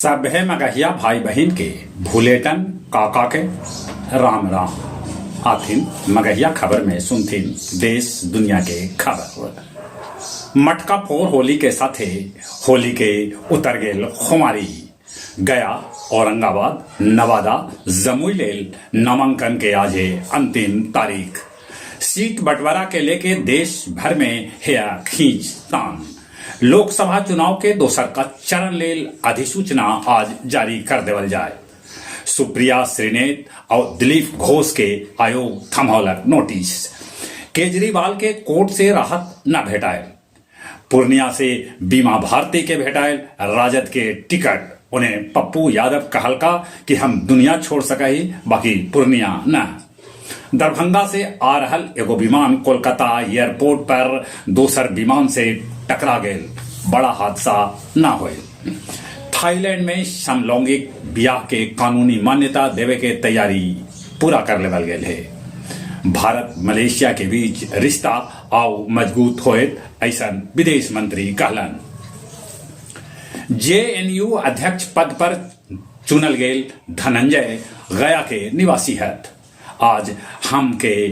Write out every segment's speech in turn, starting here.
सभे मगहिया भाई बहिन के भुलेटन काका के राम राम। आथिन मगहिया खबर में सुनथिन देश दुनिया के खबर। मटका फोर होली के साथे होली के उतर गेल खुमारी। गया, औरंगाबाद, नवादा, जमुई लेल नामांकन के आजे अंतिम तारीख। सीट बंटवारा के लेके देश भर में हेया खींच तान। लोकसभा चुनाव के दोसर का चरण लेल अधिसूचना आज जारी कर देवल जाय। सुप्रिया श्रीनेत और दिलीप घोष के आयोग थमौलक नोटिस। केजरीवाल के कोर्ट से राहत न भेटायल। पूर्णिया से बीमा भारती के भेटायल राजद के टिकट। उन्हें पप्पू यादव कहलका कि हम दुनिया छोड़ सकही बाकी पूर्णिया न। दरभंगा से आ रहल एगो विमान कोलकाता एयरपोर्ट पर दोसर विमान से टकरा गेल। बड़ा हादसा न होयल। थाईलैंड में समलैंगिक बियाह के कानूनी मान्यता देवे के तैयारी पूरा कर लेवल गेल हे। भारत मलेशिया के बीच रिश्ता आउ मजबूत होयत, ऐसन विदेश मंत्री कहलन। जेएनयू अध्यक्ष पद पर चुनल गेल धनंजय गया के निवासी हथ। आज हम के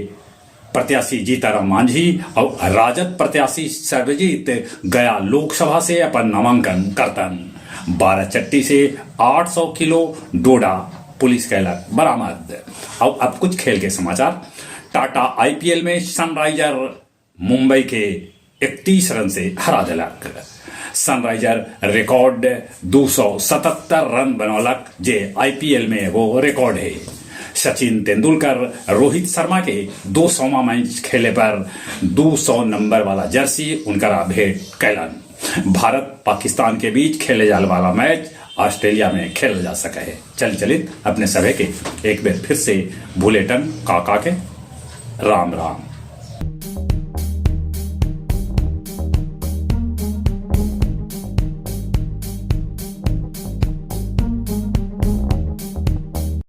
प्रत्याशी जीताराम मांझी और राजद प्रत्याशी सर्वजीत गया लोकसभा से अपन नामांकन करतन। बाराचट्टी से 800 किलो डोडा पुलिस कैलक बरामद। और अब कुछ खेल के समाचार। टाटा आईपीएल में सनराइजर मुंबई के 31 रन से हरा देलक। सनराइजर रिकॉर्ड 277 रन बनौलक, जे आईपीएल में एगो रिकॉर्ड है। सचिन तेंदुलकर रोहित शर्मा के 200वां मैच खेले पर 200 नंबर वाला जर्सी उनकरा भेंट कैलन। भारत पाकिस्तान के बीच खेले जाल वाला मैच ऑस्ट्रेलिया में खेलल जा सके है। चल चलित अपने सभे के एक बेर फिर से भुलेटन काका के राम राम।